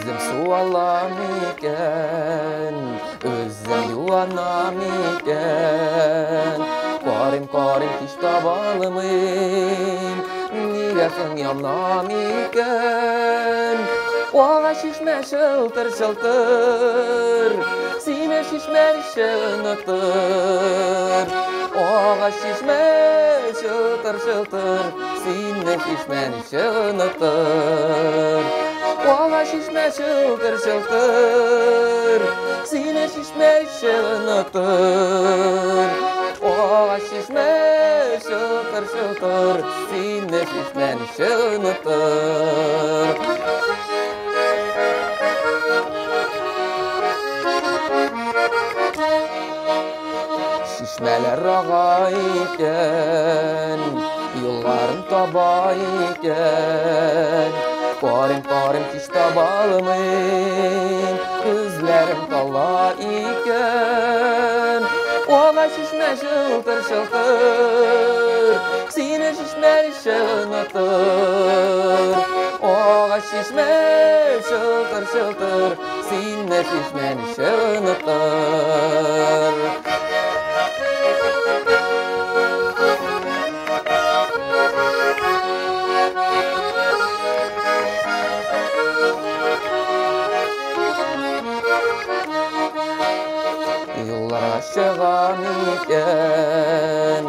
Үзем су алам икән, үзем юанам икән. Карыйм, карыйм, һич таба алмыйм, нигә соң янам икән? Ага чишмә чылтыр-чылтыр, сине чишмә онытыр. Ага чишмә чылтыр-чылтыр, сине чишмә онытыр. Ага чишмә чылтыр-чылтыр, сине чишмә онытыр. Ага чишмә чылтыр-чылтыр, сине чишмә онытыр. Чишмәләр ага икән, юлларын таба икән. Карыйм, карыйм, һич таба алмыйм, күзләрем тала икән. Ага чишмә чылтыр-чылтыр, сине чишмә онытыр. Ага чишмә чылтыр-чылтыр, сине чишмә онытыр. Юлларга чыгам икән,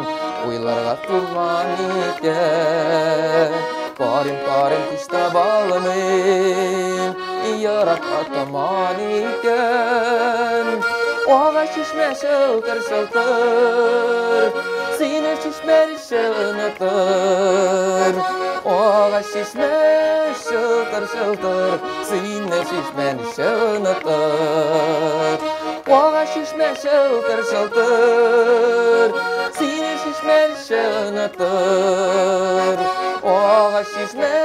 уйларга тулган икән. Карыйм, карыйм, һич таба алмыйм, еракка таман икән. Ага чишмә чылтыр-чылтыр, сине чишмә онытыр. Ага чишмә чылтыр-чылтыр, сине чишмә онытыр. Ага чишмә чылтыр-чылтыр, сине чишмә онытыр. Ага чишмә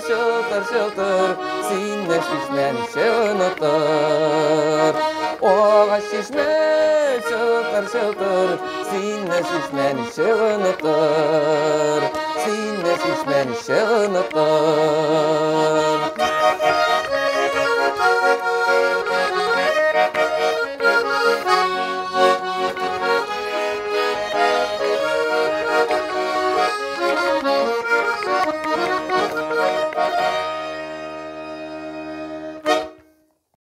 чылтыр-чылтыр, сине чишмә онытыр. Ага чишмә чылтыр-чылтыр, сине чишмә онытыр. Сине чишмә онытыр.